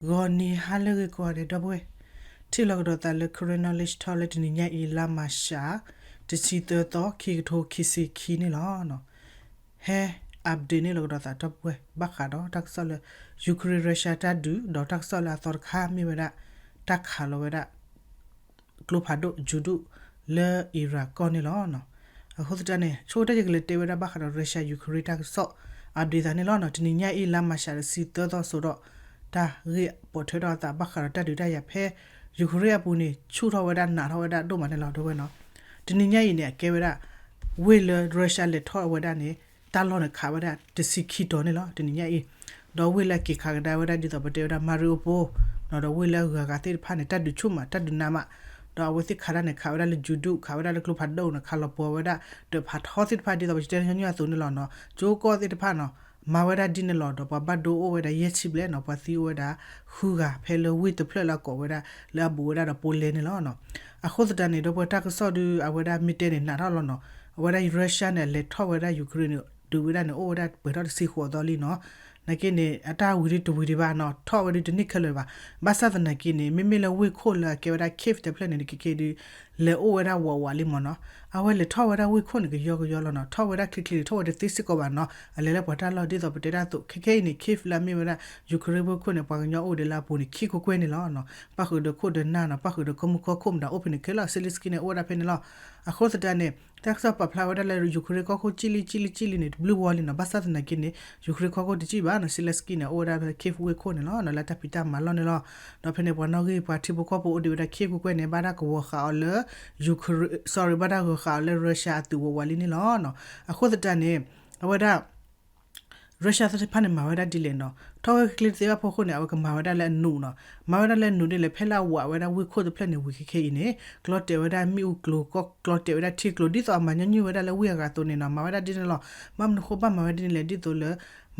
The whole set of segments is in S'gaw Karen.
ဂီၤနံၤဟါလၢအဂ့ၤကိးဂၤဒဲး ဒီပုၢ်ဝဲၢ်, ထံၣ်လိာ်ကဒီးသးလၢ Karen Knowledge Talk လၢတနံၤညါအံၤ လါမၤရှး တဆံသၢသီ ခံကထိခံဆံခံန့ၣ်လီၤ. ဟဲ update န့ၢ်လိာ်ကဒီးသး ဒီပုၢ်ဝဲၢ် ဘၣ်ဃးဒီးတၢ်ကစီၣ်လၢ Ukraine Russia တၢ်ဒုး ဒီးတၢ်ကစီၣ်လၢအသီတခါမ့ၢ်ဝဲဒၣ် တၢ်ခးလီၤဝဲဒၣ် ကျိဖးဒိၣ် ယူၤဒူၣ် လၢ Iran ကီၢ်န့ၣ်လီၤ. အဃိသတးန့ၣ် ဆိကတၢၢ်ယကလဲၤတဲဝဲဒၣ်ဘၣ်ဃးဒီး Russia Ukraine တၢ်ကစီၣ် update သးန့ၣ်လီၤ. တနံၤညါအံၤ လါမၤရှး တဆံသၢသီစိၤဒီး တၢ်ဂ့ၢ်ပိာ်ထွဲထီၣ်အသးဘၣ်ဃးဒီးတၢ်ဒုးတၢ်ယၤဖဲ Ukraine အပူၤန့ၣ် ဆူၣ်ထီၣ်ဝဲဒၣ် နးထီၣ်ဝဲဒၣ်ဒိၣ်မးန့ၣ်လီၤ ဒီပုၢ်ဝဲၢ်နီၤ. တနံၤညါအံၤန့ၣ် အကဲဝဲဒၣ် ဝ့ၢ်လၢ Russia လဲၤထီၣ်ဝဲဒၣ်န့ၣ် တၢ်လီၢ်န့ၣ်ခးဝဲဒၣ်တဆံခံတီၤန့ၣ်လီၤ တနံၤညါအံၤ. ဒီးဝ့ၢ်လၢအက့ၤခးကဒါဝဲဒၣ်ဒ်သိးပတဲဝဲဒၣ် Mariupol ဒီးဝ့ၢ်လၢအဂၤဂၤသ့ၣ်တဖၣ်န့ၣ် တၢ်ဒုးဆူၣ်မး တၢ်ဒုးနးမး, ဒီးအဝဲသ့ၣ်ခးဒၣ်န့ၣ် ခးဝဲဒၣ်လၢယူၤဒူၣ် ခးဝဲဒၣ်လၢကျိဖးဒိၣ်န့ၣ် ခးလီၤပှီၤဝဲဒၣ် ဒီးဖးထီသ့ၣ်တဖၣ်ဒ်သိးပတဲညီနုၢ်အသိးန့ၣ်လီၤနီၤ. ကၠိကီၢ်သ့ၣ်တဖၣ်နီၤ မၤဝဲဒၣ်ဒ်န့ၣ်လီၤ ဒီးပှၤဘၣ်ဒိအိၣ်ဝဲဒၣ်ယဲၢ်ဆံဘျဲၣ်နီၤ ပှၤသံအိၣ်ဝဲဒၣ် ဃုဂၤ ဖဲလၢဝ့ၢ်တဖျၢၣ်လၢအကိးဝဲဒၣ် လၢအဘူးဝဲဒၣ်ဒီး Poland န့ၣ်လီၤ. အဃိသတးန့ၣ် ဒီပုၢ်ဝဲၢ် တၢ်ကစီၣ်ဒုး အဝဲဒၣ်မ့ၢ်တဲန့ၣ် နးထီၣ်လီၤနီၤ. အဝဲဒၣ် Russia န့ၣ် အလဲၤထီၣ်ဝဲဒၣ် Ukraine န့ၣ် ဒုးဝဲဒၣ်န့ၣ် အိၣ်ဝဲဒၣ်ပှဲၤထီၣ်တဆံဃိးသီလံနီၤ. နာ်က့န့ၣ် အတၢ်ဝံၤဒုးတဝံၤဒံးဘၣ်နီၤ ထီၣ်ဝဲဒုးတန့ၢ်ခဲလၢာ်ဘၣ်. ဘၣ်ဆၣ်သနာ်က့န့ၣ် မ့မ့ၢ်လၢဝ့ၢ်ခိၣ်လၢအကဲဝဲဒၣ် Kyiv တဖျၢၣ်န့ၣ် ခဲကဲဒုး လဲၤအိၣ်ဝဲဒၣ်ဝးဝးလံမ့ၢ်နီၤ. အဝဲလဲၤထီၣ်ဝဲဒၣ်ဝ့ၢ်ခိၣ်န့ၣ် ကယီကယီလီၤနီၤ ထီၣ်ဝဲဒၣ်ချ့ချ့န့ၣ် ထီၣ်ဝဲတသ့စ့ၢ်ကီးဘၣ်နီၤ အလဲၤလၢပှၤတၢ်လီၢ်ဒ်သိးပတဲတၢ်သိး ခဲခဲအံၤန့ၣ် Kyiv လၢအမ့ၢ်ဝဲဒၣ် Ukraine ဝ့ၢ်ခိၣ်န့ၣ် ပှၤကညီအိၣ်ဒံးလၢအပူၤန့ၣ် ခံကွဲၢ်ကွဲၢ်န့ၣ်လီၤ. ပၣ်ဃုာ်ဒီးခိၣ်ဒီးနၢ်နီၤ ပၣ်ဃုာ်ဒီးကီၢ်မုၢ်ကီၢ်ခိၣ်မတၤအိၣ်ဖဲန့ၣ်ခဲလၢာ် Zelensky န့ၣ် အိၣ်ဝဲဒၣ်ဖဲန့ၣ်လီၤ. အဃိသတးန့ၣ် တၢ်ကစီၣ်ပာ်ဖျါဝဲဒၣ်လၢ Ukraine ကီၢ်ခိၣ်ကၠံၣ်လံကၠံၣ်လံကၠံၣ်လံန့ၣ် တဘျုးဝီလံနီၤ. ဘၣ်ဆၣ်သနာ်က့န့ၣ် Ukraine ကီၢ်ခိၣ်တကၠံၣ်ဘၣ်နီၤ Zelensky န့ၣ် အိၣ်ဝဲဒၣ်ဖဲ Kyiv ဝ့ၢ်ခိၣ်န့ၣ်လီၤနီၤ လၢတၢ်ဖံးတၢ်မၤလီၢ်န့ၣ်လီၤ. ဒီးဖဲန့ၣ် ပှၤနီၣ်ဂံၢ်ပှၤထံဖိကီၢ်ဖိအိၣ်ဒံးဝဲဒၣ် Kyiv ကွဲၢ်ကွဲၢ်န့ၣ် ဘၣ်တၢ်ကဝီၤဃာ်အီၤလၢ Ukraine sorry ဘၣ်တၢ်ကဝီၤဃာ်အီၤလၢ Russia အသုးဝးဝးလံန့ၣ်လီၤ. အဃိသတးန့ၣ် အဝဲဒၣ် Russia သ့ၣ်တဖၣ်န့ၣ် မၤဝဲဒၣ်ဒ်လဲၣ်နီၤ ထီၣ်ဝဲချ့ချ့တသ့ဘၣ်ဖီခိၣ်န့ၣ် အဝဲကမၤဝဲဒၣ်လၢအနူးနီၤ မၤဝဲဒၣ်လၢအနူးဒ်လဲၣ် ဖဲလၢအဝးဝဲဒၣ်ဝ့ၢ်ခိၣ်တဖျၢၣ်န့ၣ်ဝံၤခဲခဲအံၤန့ၣ် ကျီတဲာ်ဝဲဒၣ်မ့ၣ်အူကျိၤ ကျီတဲာ်ဝဲဒၣ်ထံကျိၤ ဒ်သိးအမၤညီနုၢ်ဝဲဒၣ်လၢဝ့ၢ်အဂၤအသိးန့ၣ်နီၤ မၤဝဲဒၣ်ဒ်န့ၣ်လီၤ. ဘၣ်မနုၤဃိဘၣ်မၤဝဲဒ်န့ၣ်လဲၣ် ဒ်သိးလၢ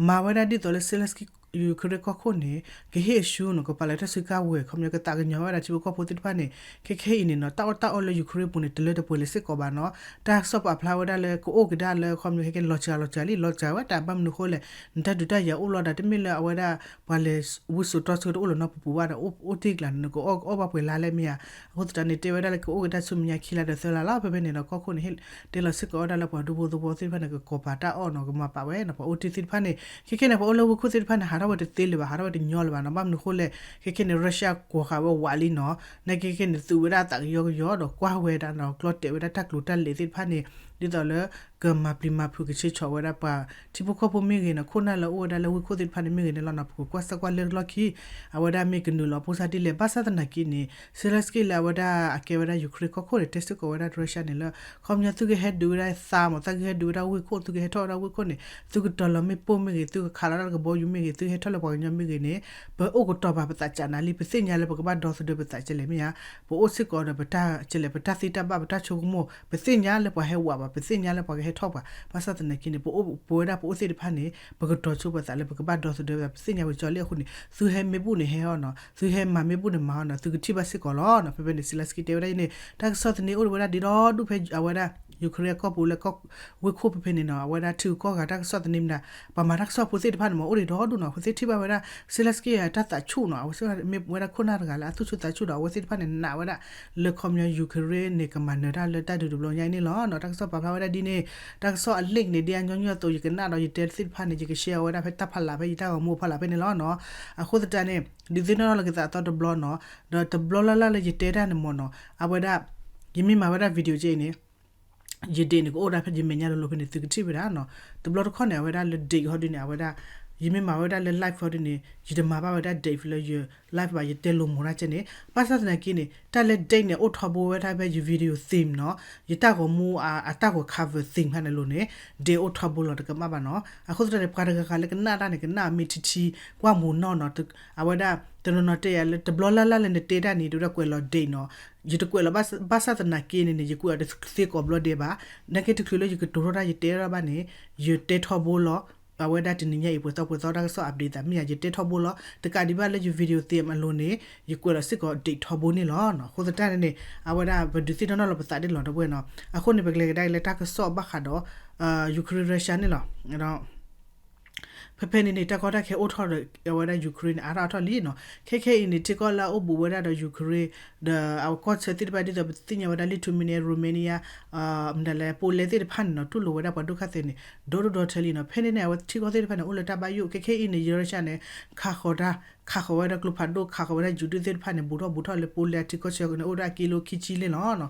မၤဝဲဒၣ်ဒ်သိးလၢ Zelensky Ukraine ကီၢ်ခိၣ်န့ၣ် ကဟ့ၣ်အဆူၣ်နီၤ ကပာ်လၢတၢ်စုကဝဲၤ ခီပညီကသးကညီၤဝဲဒၣ်ထံဖိကီၢ်ဖိသ့ၣ်တဖၣ်န့ၣ် ခဲခဲအံၤန့ၣ်နီၤ တၢ်အီၣ်တၢ်အီလၢ Ukraine ပူၤန့ၣ် တလၢတပှဲၤလၢၤစ့ၢ်ကီးဘၣ်နီၤ. တၢ်ကစီၣ်ပာ်ဖျါဝဲဒၣ်လၢကအိၣ်ကဒါလၢခီပညီခဲခဲလီၤစှၤလီၤစှၤလံ လီၤစှၤဝဲတၢ်ဘၣ်မနုၤဃိလဲၣ် နတၢ်ဒုးတၢ်ယၤအိၣ်လီၤဒီး တမ့ၢ်လၢအဝဲဒၣ် ပှၤလဲၤဝံစိာ်တီဆှၢတအိၣ်လၢၤနီတပူၤဘၣ်ဒီး အိၣ်တ့ၢ်ကျါန့ၣ် နကအီၣ်ဘၣ်ပှဲၤလါလဲၣ်မ့ၢ်ဧါ. အဃိသတးန့ၣ် တဲဝဲဒၣ်လၢကအိၣ်ကဒါဆူမဲာ်ညါခံလါဒီးသၢလါလီၤ ဖဲဖဲန့ၣ်ဒီး ကီၢ်ခိၣ်န့ၣ် တဲလီၤစ့ၢ်ကီးဝဲဒၣ်လၢပှၤဒူဖိသဝီသ့ၣ်တဖၣ်န့ၣ် ကကိးပာ်တၢ်အီၣ်နီၤ ကမၤပာ်ဝဲနီၤ ပှၤအိၣ်တ့ၢ်သ့ၣ်တဖၣ်န့ၣ် ခဲခဲန့ၣ် ပှၤအိၣ်လၢဝ့ၢ်ခိၣ်သ့ၣ်တဖၣ်န့ၣ် ဟးထီၣ်ဝဲတသ့လၢၤဘၣ် ဟးထီၣ်ဝဲတညီလၢၤဘၣ်နီၤ ဘၣ်မနုၤဃိလဲၣ် ခဲခဲန့ၣ် Russia ကွီၤဃာ်ဝဲဝးလံနီၤ နာ်က့ခဲန့ၣ် သုးဝဲဒၣ်အသးကယီကယီဒီးကွၢ်ဝဲဒၣ်နီၤ ကျီတဲာ်ဝဲဒၣ်တၢ်ကျိၤတၢ်လဲၤသ့ၣ်တဖၣ်န့ၣ် ဒ်သိးလၢ ကမၤပျံၤမၤဖုးကဆှဲဆီၣ်ဝဲဒၣ်ပှၤ ထံဖိကီၢ်ဖိမ့ၢ်ဂ့ၤနီၤ ခိၣ်နၢ်လၢအိၣ်ဝဲဒၣ်လၢဝ့ၢ်ခိၣ်သ့ၣ်တဖၣ်န့ၣ်မ့ၢ်ဂ့ၤန့ၣ်လီၤနီၤ ပကကွၢ်စၢ်ကွၢ်လၢလီၢ်ခံ အဝဲဒၣ်မ့ၢ်ကနုာ်လီၤဖိစၢ်ဒ်လဲၣ် ဘၣ်ဆၣ်သနာ်က့န့ၣ် Zelensky လၢအဝဲဒၣ်အကဲဝဲဒၣ် Ukraine ကီၢ်ခိၣ်န့ၣ် တဲစ့ၢ်ကီးဝဲဒၣ် Russia န့ၣ်လၢ ခီပညီသုကဟဲဒုးဝဲဒၣ်သးမး သုကဟဲဒုးဝဲဒၣ်ဝ့ၢ်ခိၣ် သုကဟဲထီၣ်ဝဲဒၣ်ဝ့ၢ်ခိၣ်န့ၣ် သုကတီၤလီၤမ့ၣ်ပိၢ်မ့ၢ်ဂ့ၤ သုကခးလီၤတၢ်ကဘီယူၤမ့ၢ်ဂ့ၤ သုဟဲထီၣ်လၢပှၤကညီမ့ၢ်ဂ့ၤန့ၣ် ပအိၣ်ကတီၤပာ်ပသးကနၤလံ ပသ့ၣ်ညါလၢပကဘၣ်ဒီသဒၢပသးကလဲာ်မ့ၢ်ဧါ ပအိၣ်စ့ၢ်ကီးဒီးပတၢ်ကလဲာ် ပတၢ်သ့တၢ်ဘၣ် ပတၢ်ဆိကမိၣ် ပသ့ၣ်ညါလၢပှၤဟဲဝးဘၣ် ပသ့ၣ်ညါလၢပှၤကဟဲထီၣ်ပှၤ ဘၣ်ဆၣ်သနာ်က့န့ၣ် ပအိၣ်ပဝဲဒၣ်ပအိၣ်သ့ၣ်တဖၣ်န့ၣ် ပကတီၤဆိပသးလၢပကဘၣ်ဒီသဒၢပသး ပသ့ၣ်ညါဝဲကၠီလံအဃိန့ၣ် သုဟဲမ့ၢ်ဘူၣ်န့ၣ်ဟဲအီၤနီၤ သုဟဲမၤမ့ၢ်ဘူၣ်န့ၣ်မၤအီၤနီၤ သုကထံၣ်ဘၣ်စ့ၢ်ကီးလီၤနီၤ ဖဲဖဲန့ၣ် Zelensky တဲဝဲဒၣ်အံၤန့ၣ် တၢ်ကစီၣ်သန့အိၣ်ဒံးဝဲဒၣ်ဒ်ဒီဒူၣ်ဖဲအဝဲဒၣ် Ukraine အကီၢ်ပူၤလၢ ဝ့ၢ်ခိၣ်ဖဲဖဲန့ၣ်နီၤ အဝဲဒၣ်ထံဂုၤကီၢ်ဂၤတၢ်ကစီၣ်သန့မ့ၢ်ဒၣ် ပှၤမၤတၢ်ကစီၣ်ဖိသ့ၣ်တဖၣ်န့ၣ်မ့ၢ်အိၣ်ဒံးဒီဒူၣ်နီၤ အဝဲသ့ၣ်ထံၣ်ဘၣ်ဝဲဒၣ် Zelensky တၢ်သးဆူၣ်နီၤ အဝဲသ့ၣ်မ့ၢ်ဝဲဒၣ်ခိၣ်နၢ်တဂၤလၢအသူၣ်ဆူၣ်သးဆူၣ်ဒီး အဝဲသ့ၣ်တဖၣ်န့ၣ် နာ်ဝဲဒၣ် လၢခီပညီ Ukraine န့ၣ် ကမၤနၢၤတၢ်လၢတၢ်ဒုးတဘျီညါအံၤန့ၣ်လီၤနီၤ တၢ်ကစီၣ်ပာ်ဖျါဝဲဒၣ်ဒ်န့ၣ် တၢ်ကစီၣ်အလ့ၣ်န့ၣ် ဒ်အညီနုၢ်အသိး ယကနၣ်ဒီးယတဲသ့ၣ်တဖၣ်န့ၣ် ယက share ဝဲဒၣ်ဖဲတၢ်ဖီလာ်ဖဲယတၢ်ဂီၤမူအဖီလာ်ဖဲန့ၣ်လီၤနီၤ အဃိသတးန့ၣ် ဒုးသ့ၣ်နီၣ်ထီၣ်လီၤက့ၤသးအသီတဘျီနီၤ ဒီးတဘျီလၢ်လၢ်လၢယတဲတၢ်န့ၣ်မ့ၢ်နီၤ အဝဲဒၣ် ယမ့ၢ်မၤဝဲဒၣ် video က့အံၤန့ၣ် ယ date န့ၣ် ကအိၣ်ဒၣ်ဖဲယမဲာ်ညါလိၤလိၤဖဲန့ၣ် သုကထံၣ်ဝဲဒၣ်နီၤ တဘျီတခီၣ်န့ၣ် အဝဲဒၣ်လၢ date ဟီဒ်န့ၣ် အဝဲဒၣ် ယမ့ၢ်မၤဝဲဒၣ်လၢ live ဟီဒ်န့ၣ် ယတမၤဘၣ်ဝဲဒၣ် date လၢယ live ဘၣ် ယတဲလိာ်မူဒါကဲန့ၣ် ဘၣ်ဆၣ်သနာ်က့န့ၣ် တၢ်လၢ date န့ၣ် အိၣ်ထီဘိဝဲဒၣ်ဖဲယ video theme နီၤ ယတၢ်ဂီၤမူအတၢ်ဂီၤ cover theme ခါန့ၣ်လိၤန့ၣ် date အိၣ်ထီဘိလီၤတကမၣ်ဘၣ်နီၤ အဃိသတးန့ၣ် ပှၤတဂၤဂၤလၢကနၣ်တၢ်န့ၣ် ကနၣ်မ့ၢ်ထံထံ ကွၢ်မူနီၢ်နီၤ အဝဲဒၣ် တနီၤနီၤတဲယၤလၢတဘျီလၢ်လၢ်လၢနတဲတၢ်န့ၣ် တဲဝဲဒၣ်ကွဲးလီၤ date နီၤ ယတကွဲးလီၤဘၣ်ဆၣ်သနာ်က့န့ၣ်န့ၣ် ယကွဲးအီၤတသ့ကိးဘျီဒဲးဘၣ် နာ်က့တချုးလၢယကတိၤထီၣ်တၢ်ယတဲထီၣ်ဘၣ်န့ၣ် ယတဲထီဘိလီၤ အဝဲဒၣ်တနံၤညါအံၤ ပှဲၤသီပှဲၤသီတၢ်ကစီၣ် update သးမ့ၢ်ယၤ ယတဲထီဘိလီၤ တကးဒံးဘၣ်လၢယ video theme အလိၤန့ၣ် ယကွဲးလီၤစ့ၢ်ကီး date ထီဘိန့ၣ်လီၤ အဃိသတးန့ၣ်န့ၣ် အဝဲဒၣ်ပဒုးသ့ၣ်နီၣ်ထီၣ်လီၤပသးဒ်လီၤ ဒီပုၢ်ဝဲၢ်နီၤ အဃိန့ၣ် ပကလဲၤကဒါက့ၤလၢတၢ်ကစီၣ်ဘၣ်ဃးဒီး Ukraine Russia န့ၣ်လီၤ ဒီး ဖဲဖဲန့ၣ်န့ၣ် တၢ်ကီတၢ်ခဲအိၣ်ထီၣ်ဒီး အဝဲဒၣ် Ukraine န့ၣ် အါထီၣ်အါထီၣ်လံနီၤ. ခဲခဲအံၤန့ၣ် ထံကီၢ်လၢအအိၣ်ဘူးဝဲဒၣ်ဒီး Ukraine ဒီးအကီၢ်ဆၢသ့ၣ်တဖၣ် ဒ်သိးပသ့ၣ်ညါဝဲဒၣ် Lithuania, Romania, မတၤလဲၣ် Poland သ့ၣ်တဖၣ်န့ၣ်နီၤ တူၢ်လိာ်ဝဲဒၣ်ပှၤဒုက္ခသည်န့ၣ် ဒီဒူၣ်ဒီထၢလံနီၤ. ဖဲန့ၣ်န့ၣ် အဝဲထံကီၢ်သ့ၣ်တဖၣ်န့ၣ် အိၣ်လၢတၢ်ဘၣ်ယိၣ် ခဲခဲအံၤန့ၣ် Russia န့ၣ် ခးဃီၤတၢ် ခးဃီၤဝဲဒၣ်ကျိဖးဒိၣ် ခးဃီၤဝဲဒၣ်ယူၤဒုၣ်သ့ၣ်တဖၣ်န့ၣ် ဘူးထီၣ်ဘူးထီၣ်လၢ Poland ထံကီၢ်ဆၢန့ၣ် အိၣ်ဒၣ်ကံလိခံဆံလံနီၤ.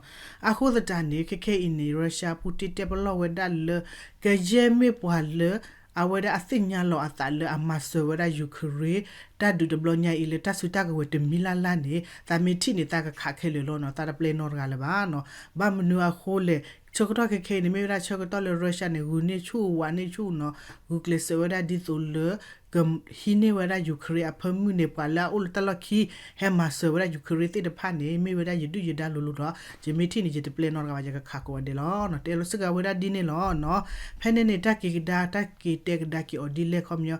အဃိသတးန့ၣ် ခဲခဲအံၤန့ၣ် Russia Putin တဲပလီၢ်ဝဲဒၣ်လၢ ကယဲၢ်မ့ၢ်ပှၤလၢ အဝဲဒၣ်အသ့ၣ်ညါလီၤအသးလၢအမၤစၢၤဝဲဒၣ် Ukraine တၢ်ဒုးတဘျီညါအံၤလၢတၢ်စုတၢ်ကဝဲၤတမံၤလၢ်လၢ်န့ၣ် သးမ့ၢ်ထံၣ်န့ၣ် သးကခးခဲလၢာ်လီၤနီၤ. သးတပျဲနီတဂၤလၢၤဘၣ်နီၤ. ဘၣ်မနုၤအဃိလဲၣ် ဆၢကတီၢ်ခဲခဲအံၤန့ၣ် မ့ၢ်ဝဲဒၣ်ဆၢကတီၢ်လၢ Russia န့ၣ် ဂုာ်န့ၢ်ဆူၣ်ဝးန့ၢ်ဆူၣ်နီၤ ဂုာ်ကျဲးစၢးဝဲဒၣ်ဒ်သိးလၢ ကဟံးန့ၢ်ဝဲဒၣ် Ukraine အဖၢမုၢ်န့ၣ် ပှၤလၢအအိၣ်လၢတၢ်လီၢ်ခံ ဟဲမၤစၢၤဝဲဒၣ် Ukraine သ့ၣ်တဖၣ်န့ၣ် မ့ၢ်ဝဲဒၣ်ယဒုၣ်ယဒါလိၤလိၤဒီး ယမ့ၢ်ထံၣ်န့ၣ် ယတပျဲနီတဂၤဘၣ် ယကခးကိးဂၤဒဲးလီၤ. တဲလီၤစ့ၢ်ကီးဝဲဒၣ်ဒ်န့ၣ်လီၤနီၤ. ဖဲန့ၣ်န့ၣ် တၢ်က့ၤကဒါ တၢ်က့ၤတဲကဒါက့ၤအီၤဒ်လဲၣ် ခီပညီ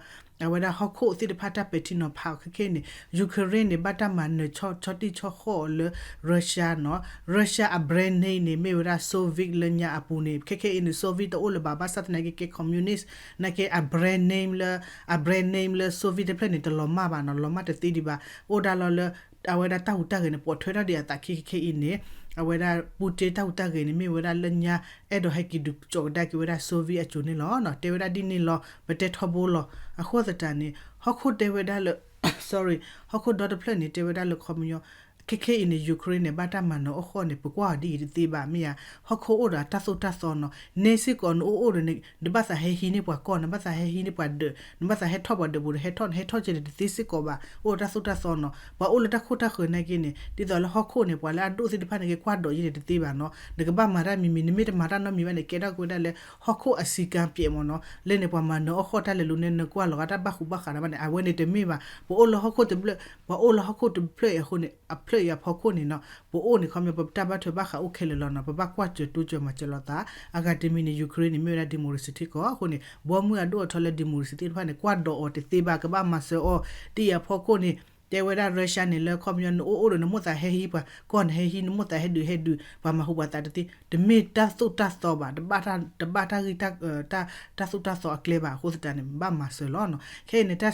အဝဲဒၣ်ဟီၣ်ခိၣ်သ့ၣ်တဖၣ်တၢ်ပဲာ်ထံနီၤဖးအီၤခဲခဲအံၤန့ၣ် Ukraine န့ၣ် ဘၣ်တၢ်မၤနၢၤဆီၣ်တံၢ်ဆီၣ်ဃီၣ်အီၤလၢ Russia နီၤ. Russia အ brand name န့ၣ် မ့ၢ်ဝဲဒၣ် Soviet လၢညါအပူၤန့ၣ် ခဲခဲအံၤန့ၣ် Soviet တအိၣ်လၢၤဘၣ် ဘၣ်ဆၣ်သနာ်က့ ကဲ communist နာ်က့ အ brand name လၢ အ brand name လၢ Soviet တဖျၢၣ်န့ၣ် တလီၤမၢ်ဘၣ်နီၤ လီၤမၢ်တသ့ဒံးဘၣ် အိၣ်ဒၣ်လီၤလၢ အဝဲဒၣ်တၢ်ဟူးတၢ်ဂဲၤန့ၣ် ပိာ်ထွဲထီၣ်ဒံးအသးခံခဲခဲအံၤန့ၣ် အဝဲဒၣ် Putin တၢ်ဟူးတၢ်ဂဲၤန့ၣ် မ့ၢ်ဝဲဒၣ်လၢညါ အဲၣ်ဒိးဟဲက့ၤဒုးကၠီၤကဒါက့ၤဝဲဒၣ် Soviet အစိၤန့ၣ်လီၤ. တဲဝဲဒၣ်ဒ်န့ၣ်လီၤ ပတဲထီဘိလီၤ. အဃိသတးန့ၣ် ဟီၣ်ခိၣ်တဲဝဲဒၣ်လၢ sorry ဟီၣ်ခိၣ်ဒီတဖျၢၣ်န့ၣ် တဲဝဲဒၣ်လၢခီပညီ ခဲခဲအံၤန့ၣ် Ukraine န့ၣ် ဘၣ်တၢ်မၤနၢၤအီၣ်ဃီၣ်န့ၣ် ပကွၢ်အီၤဒ်အံၤတသ့ဘၣ် မ့ၢ်ဧါ. ဟီၣ်ခိၣ်အိၣ်ဒီးအတၢ်သိၣ်တၢ်သီနီၤ နဲစ့ၢ်ကီးနအိၣ်အိၣ်ဒီးန့ၣ် နဘၣ်သးဟဲဟံးန့ၢ်ပှၤကီၢ် နဘၣ်သးဟဲဟံးန့ၢ်ပှၤဒၢး နဘၣ်သးဟဲထီၣ်ပှၤဒၢးပူၤဒီး ဟဲထီၣ်နဟဲထီၣ်ကဲန့ၣ်တသ့စ့ၢ်ကီးဘၣ် အိၣ်ဒီးတၢ်သိၣ်တၢ်သီနီၤ. ပှၤအိၣ်လၢတၢ်ခိၣ်တၢ်ဃၢၤနာ်က့န့ၣ် ဒ်သိးလၢဟီၣ်ခိၣ်န့ၣ် ပှၤလၢအဒိၣ်သ့ၣ်တဖၣ်န့ၣ် က့ၤကွၢ်ဒိးယဲန့ၣ်တသ့ဘၣ်နီၤ. နကဘၣ်မၤတၢ်မံၤမံၤ နမ့ၢ်တမၤတၢ်နီတမံၤဘၣ်န့ၣ် ကဲထီၣ်က့ၤဝဲဒၣ်လၢ ဟီၣ်ခိၣ်အစည်းကမ်းပျဲးမ့ၢ်နီၤ. လၢန့ၣ်ပှၤမၤနၢၤအီၣ်ဃီၣ်တၢ်လဲၤလိၤန့ၣ် နကွၢ်လီၤဂာ်တၢ်ဘၣ်ဃူဘၣ်ဃးတၢ်ဘၣ်န့ၣ် အဝဲန့ၣ်တမ့ၢ်ဘၣ်. ပအိၣ်လၢဟီၣ်ခိၣ်တဖျၢၣ် ပှၤအိၣ်လၢဟီၣ်ခိၣ်တဖျၢၣ်အံၤအဃိန့ၣ် အဖျၢၣ်အံၤအဖီခိၣ်န့ၣ်နီၤ ပအိၣ်န့ၣ် ခီပညီ ပတၢ်ဘၣ်ထွဲဘၣ်ဃးအိၣ်ခဲလၢာ်လီၤနီၤ. ပဘၣ်ကွၢ်စၢၤတိစၢၤမၤစၢၤလိာ်သး အဂၤတမံၤန့ၣ် Ukraine န့ၣ် မ့ၢ်ဝဲဒၣ် democracy ထံကီၢ်အဃိန့ၣ် ဘီမုၢ်အဒိၣ်အထီလၢ democracy သ့ၣ်တဖၣ်န့ၣ် ကွၢ်ဒိးအီၤတသ့ဘၣ် ကဘၣ်မၤစၢၤအီၤ ဒ်အံၤအဖီခိၣ်န့ၣ် တဲဝဲဒၣ် Russia န့ၣ် လၢခီပညီ နအိၣ်အိၣ်ဒီး နမိၢ်သးဟဲဟံးပှၤကီၢ် နဟဲဟံး နမိၢ်သးဟဲဒုးဟဲဒုး ပှၤမၤဟူးပှၤသးတသ့ တမ့ၢ်တၢ်သိၣ်တၢ်သီဘၣ် တဘၣ်တၢ်ဂ့ၢ် တၢ်သိၣ်တၢ်သီအကျဲဘၣ်. အဃိသတးန့ၣ် ဘၣ်မၤစၢၤလီၤနီၤ. ခဲအံၤန့ၣ် တၢ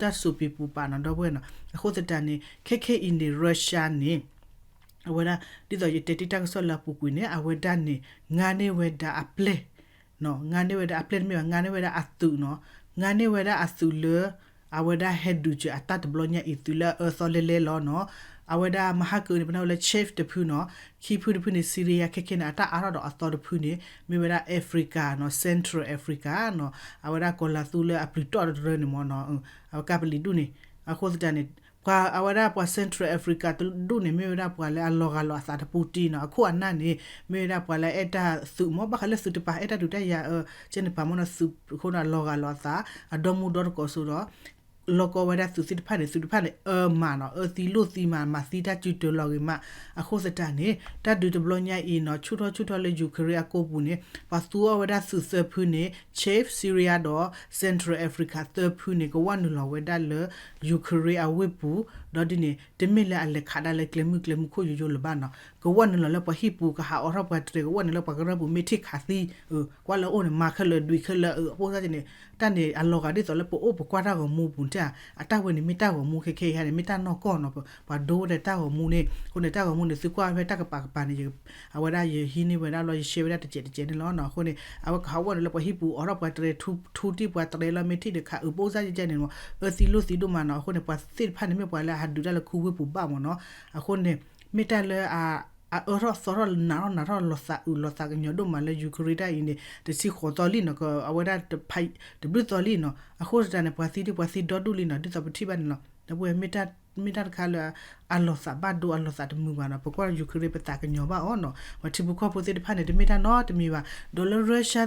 ်စူၤပံၤပူၤပာ်နီၤ ဒီပုၢ်ဝဲၢ်နီၤ. အဃိသတးန့ၣ် ခဲခဲအံၤန့ၣ် Russia န့ၣ် အဝဲဒၣ် ဒ်သိးယတဲတ့ၢ်တၢ်ကစီၣ်လၢအပူၤကွံာ်န့ၣ် အဝဲဒၣ်န့ၣ် ငါန့ၢ်ဝဲဒၣ်အပျဲၢ် ငါန့ၢ်ဝဲဒၣ်အပျဲၢ်တမ့ၢ်ဘၣ် ငါန့ၢ်ဝဲဒၣ်အသုးနီၤ. ငါန့ၢ်ဝဲဒၣ်အသုးလၢ အဝဲဒၣ်ဟဲဒုးစၢၤအတၢ်တဘျီညါအံၤ သုးလၢအအၢသီလဲလဲလီၤနီၤ. အဝဲဒၣ်မဟါကၢန့ၣ် ပနၢ်ဝဲလၢ Kyiv တဖုနီၤ. Kyiv တဖုန့ၣ် Syria ခဲခဲန့ၣ် အတၢ်အါထီၣ်ဒီးအသီတဖုန့ၣ် မ့ၢ်ဝဲဒၣ် Africa နီၤ Central Africa နီၤ. အဝဲဒၣ်ကီၤလၤသူလၢအပျုၤတီၢ်တရၢန့ၣ်မ့ၢ်နီၤ အဝဲကပလံၤဒူၣ်န့ၣ်. အဃိသတးန့ၣ် ပှၤအဝဲဒၣ်ပှၤ Central Africa တဒူၣ်န့ၣ် မ့ၢ်ဝဲဒၣ်ပှၤလၢအလီၤဂာ်လီၤအသးတပူၤတံၢ်နီၤ. အခိၣ်အနၢ်န့ၣ် မ့ၢ်ဝဲဒၣ်ပှၤလၢအဲၣ်တၢ်သုးမ့ၢ် ဘၣ်ဃးလၢသုးတပၤ အဲၣ်တၢ်ဒုးတၢ်ယၤအၢ ကဲန့ၣ်ပာ်မ့ၢ်နီၤ သုးခိၣ်နၢ်လီၤဂာ်လီၤအသး အဒီမူဒီတကိးစိဒီး လီၤကီဝဲဒၣ်သုးသ့ၣ်တဖၣ်န့ၣ် သုးတဖၣ်န့ၣ် အၢမးနီၤ အၢသံလိၣ်သံမး မၤသံတၢ်စုတၢၤလီၤဂ့ၤမး. အဃိသတးန့ၣ် တၢ်ဒုးတဘျီညါအံၤနီၤ ဆူၣ်ထီၣ်ဆူၣ်ထီၣ်လၢ Ukraine အကိာ်ပူၤန့ၣ် ပှၤသူအီၣ်ဝဲဒၣ်သုးသၢဖုန့ၣ် Kyiv Syria ဒီး Central Africa သၢဖုန့ၣ် ကဝဲနုာ်လီၤဝဲဒၣ်လၢ Ukraine အဝ့ၢ်ပူၤ ဒီးဒ်န့ၣ် တမ့ၢ်လၢအလဲၤခးဒၣ်လၢကျဲမုၢ်ကျဲမုၢ်ခိၣ်ယိယိလၢၤဘၣ်နီၤ ကဝဲနုာ်လီၤလၢပှၤဟံၣ်ပူၤ ကဟးအိးထီၣ်ပှၤတြဲၤ ကဝဲနုာ်လၢပှၤကရၢပူၤ မ့ၢ်ထံၣ်ခးသံ ကွၢ်လၢအိၣ်န့ၣ် မၤခဲလၢာ်ဒွံးခဲလၢာ် အပိစၢ်ကဲန့ၣ် တၢ်န့ၣ်အလီၤဂာ်ဒ်သိးလၢပအိၣ်ပကွၢ်တၢ်ဂီၤမူပူၤန့ၣ် အတၢ်ဝဲန့ၣ်မ့ၢ်တၢ်ဂီၤမူခဲခဲအံၤန့ၣ် မ့ၢ်တၢ်နီၢ်ကီၢ်နီၤ ပှၤဒိဝဲဒၣ်တၢ်ဂီၤမူန့ၣ် အဃိန့ၣ် တၢ်ဂီၤမူန့ၣ် သုကွၢ်ဖဲတၢ်ကပၤကပၤန့ၣ် အဝဲဒၣ်ယဟံးန့ၢ်ဝဲဒၣ်လီၤ ယshareဝဲဒၣ်တစဲးတစဲးန့ၣ်လီၤနီၤ. အဃိန့ၣ် အဝဲကဟးဝဲနုာ်လၢပှၤဟံၣ်ပူၤ အိးထီၣ်ပှၤတြဲၤ ထူထူတံၢ်ပှၤတြဲၤလီၤ မ့ၢ်ထံၣ်န့ၣ်ခးအုးပိစၢ်ကဲန့ၣ်မ့ၢ် အၢသံလိၣ်သံဒိၣ်မးနီၤ. အဃိန့ၣ် ပှၤသ့ၣ်တဖၣ်န့ၣ် မ့ၢ်ပှၤလၢအဟးဒုးတၢ်လၢခူဝ့ၢ်ပူၤဘၣ်မ့ၢ်နီၤ. အဃိန့ၣ် မ့ၢ်တၢ်လၢ အအၢထီၣ်သီထီၣ် နးထီၣ်နးထီၣ် လီၤသးအုးလီၤသးကညီၤဒိၣ်မးလၢ Ukraine တၢ်အံၤန့ၣ် တဆံဃိးသီလံနီၤ အဝဲဒၣ် တဘျုးသီလံနီၤ. အဃိသတးန့ၣ် ပှၤသံဒ်ပှၤသံဒီဒူၣ်လံနီၤ ဒ်သိးပထံၣ်ဘၣ်န့ၣ်လီၤ. ဒီပုၢ်ဝဲၢ် မ့ၢ်တၢ်တခါလၢ အလီၤသးဘၣ်ဒိ အလီၤသးတမုာ်ဘၣ်နီၤ. ပကွၢ် Ukraine ပသးကညီၤဘၣ်အီၤနီၤ. ပှၤထံဖိကီၢ်ဖိသ့ၣ်တဖၣ်န့ၣ် တမ့ၢ်တၢ်နီတမံၤဘၣ်. ဒီးလၢ Russia